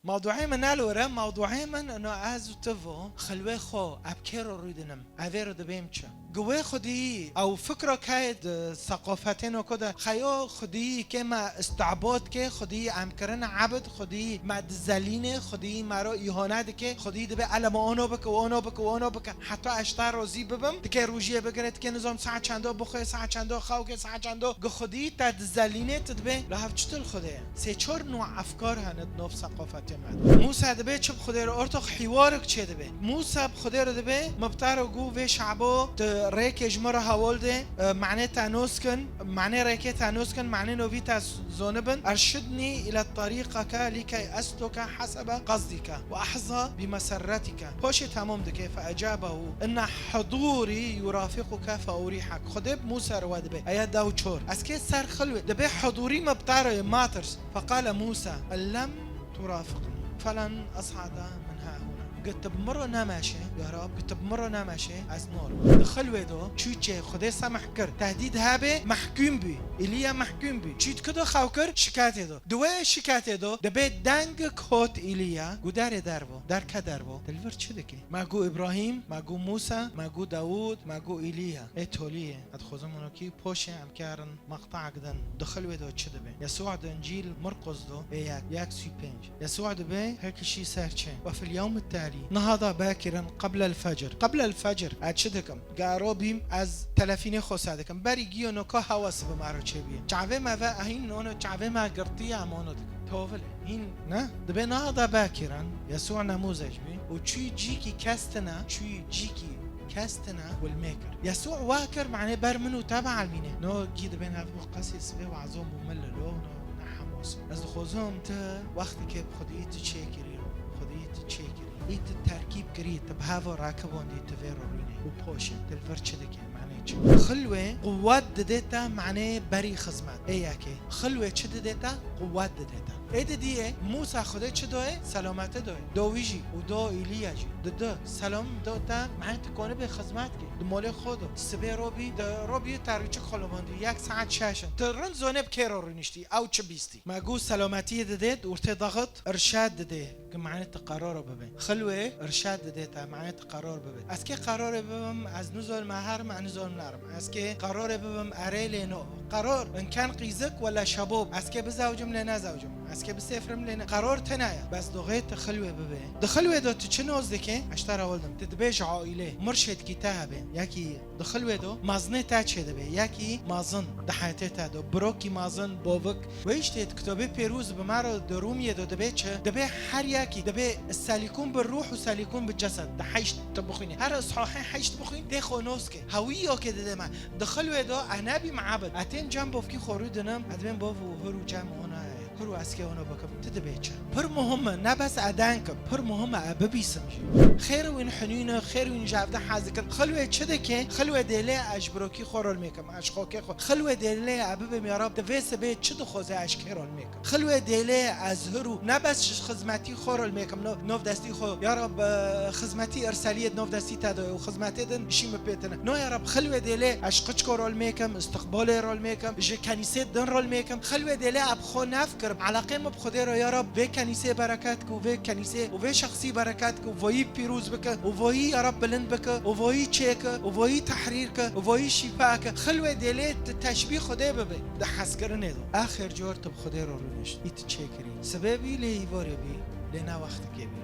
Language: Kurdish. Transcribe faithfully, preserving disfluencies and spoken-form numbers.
Mewduê min ne li wir e, mewduê min ino ez û tu vo, xilwê xwe, eb kê ro rûdinim, evê ro dibêm çi? Gi wê xwedî ew fikra kayê di seqafetên ku de xeyo xwedî kê me îstibad ke, xwedî em kirine ebid, xwedî me dizelîne, xwedî me ro îhane dike, xwedî dibe ele me ono bike û ono bike û ono bike. Heta ez ta rozî bibim, dike rojiyê bigire, dike nizam saet çendo bixwe, saet çendo xew ke, saet çendo gi xwedî te dizelîne, tu dibê li hev çi tu li Xwedê ye? Sê çar nû efkar hene di nov seqafetê me de. Mûsa dibê çi bi Xwedê re ortox hîwarik çê dibe. Mûsa bi Xwedê re dibê, mi bi te re got vê şabo tu rêkê ji min re hewal de, e, manê te nos kin, manê rêkê te nos kin, manê novî te zonibin. Erşidnî île terîqeke lîkey esluke hesebe qesdîke. Ve ahza bi meserretike. Poşê temam dike, fe ecabehu, inne hudûrî yurafiquke fe urîhek. Xwedê bi Mûsa re we dibe. Eya dew çor. Ez kê ser xilwê. Dibe hudûrî me bi te re ye, matirs. Feqale Mûsa, en lem turafiqnî, felen es'ade min hahuna. Gi tu bi min re nemeşe, ya Rab, gi tu bi min re nemeşe, ez narim. Di xilwê de, çû çê Xwedê semeh kir. Tehdîd hebe, mehkûm bû. Îlîya mehkûm bû. Çû di ku de xew kir, şiketê de. Di wê şiketê de dibê dengik hot Îlîya, got derê derbo, derke derbo. Tu li vir çi dikî? Me got Îbrahîm, me got Mûsa, me got Dawûd, me got Îlîya. Ê tolî ye. Ez dixwazim hûn wekî poşê em karin meqte'ek din. Di xilwê de çi dibe? Yesûa di Încîl Mirqos de ê yek, yek sî pênc. Yesûa dibe her kişî ser çê. Ve fil yewmit talî. Nehada bekirin qeblel fecr. Qeblel fecr. Ez çi dikim? Garo bîm, ez telefînê xwe se dikim. Berî giyo noka hewa sibe me re çêbûye. Çavê me ve ehîn nono, çavê me girtiye, em ono dikin. Tovil e. Hîn ne? Dibê nehada bekiran, Yesû nemûzec bî û çûyî cîkî kes tine, çûyî cîkî kes tine wilmê kir. Yesû wa kir, manê ber min û te bielmîne. No gî dibên ev bû qesê sibê wazon bû min li lo, no ne hemos. Ez dixwazim tu wextîkê bi Xwedî tu çêkirî, Xwedî tu çêkirî. Î tu terkîb kirî, tu bi heva rakibandî, tu vê re rûnê û poşê, tu li vir çi dikê, manê çi? Xilwê quwet didê te, manê berî xizmet. Ê yekê. Xilwê çi didê te? Quwet didê te. Ê didiyê, Mûsa Xwedê çi doyê? Selameti doyê. Do wî jî û do Îlîya jî. Di du selam do te, manê tu konibê xizmet kê. Di molê xwe do. Sibê robî, di robî te rûçik xolomandî, yek saet şeş in. Tu rind zonê bi kê re rûniştî, ew çi bîstî. Me got selametiyê didê, ortê daxit, irşad didê, ki manê tu qerara bibe. Xilwê irşad didê te, manê tu qerar bibe. Ez kê qerarê bibim, ez nizanim herim, ez nizanim nerim. Ez kê qerarê bibim, erê lê no. Qerar, in ken qîzik wela şebob. Ez kê bizewcim lê nezewcim. Ez kê bisêfirim lê ne. Qerar tine ye. Bes doxê tu xilwê bibe. Di xilwê de tu çi noz dikê? Ez te re hol dim. Tu dibê ji aîlê. Mirşêdkî te hebe. Yekî Di xilwê de mazinê te çêdibe, yekî mazin di heyetê te de, birokî mazin, bovik. Wê îştê di Kitabê Pêrûz bi me re di Rûmiyê de dibê çi? Dibê her yekî, dibê selîkûn bi rûh û selîkûn bi cesed, di heşt tu bixwînî. Her sahê heşt bixwîn, tê xwe nos ke. Hewî yo ke didê me. Di xilwê de e nebî meabid. E tên cem bovkî xwe rû dinim, e dibên bov û hir û cem ona ye. Hir û ez kê wano bikim, tu dibê çi? Pir muhim e, ne bes e deng kim, pir muhim e, e bibîsim jî. Xêr wîn hinîn e, xêr wîn ji hevde hez dikin. Xilwê çi dike? Xilwê dêlê ez ji birokî xwe rol mêkim, ez ji xokê xwe. Xilwê dêlê e bibim ya Rab, di vê sibê çi dixwaze ez ji kê rol mêkim. Xilwê dêlê ez hir û ne bes ji xizmetî xwe rol mêkim, no, nov destî xwe. Ya Rab, e, xizmetî irseliyê di nov destî te de ye û xizmetê din jî min pê tine. No ya Rab, xilwê dêlê ez ji qiçko rol mêkim, istiqbalê rol mêkim, ji kenîsê din rol mêkim. Xilwê dêlê e bi xwe nev kir. Eleqê min bi Xwedê re ya Rab vê kenîsê bereket ku, vê kenîsê û vê şexsî bereket ku, voyî pîroz bike û voyî ya Rab bilind bike û voyî çêke û voyî tehrîr ke û voyî şîfa ke. Xilwê dêlê tu teşbî Xwedê bibe di hezkirinê de. Axir car tu bi Xwedê re rûnişt, î tu çêkirî. Sibê bî lê îvarê bî, lê ne wextikê bî.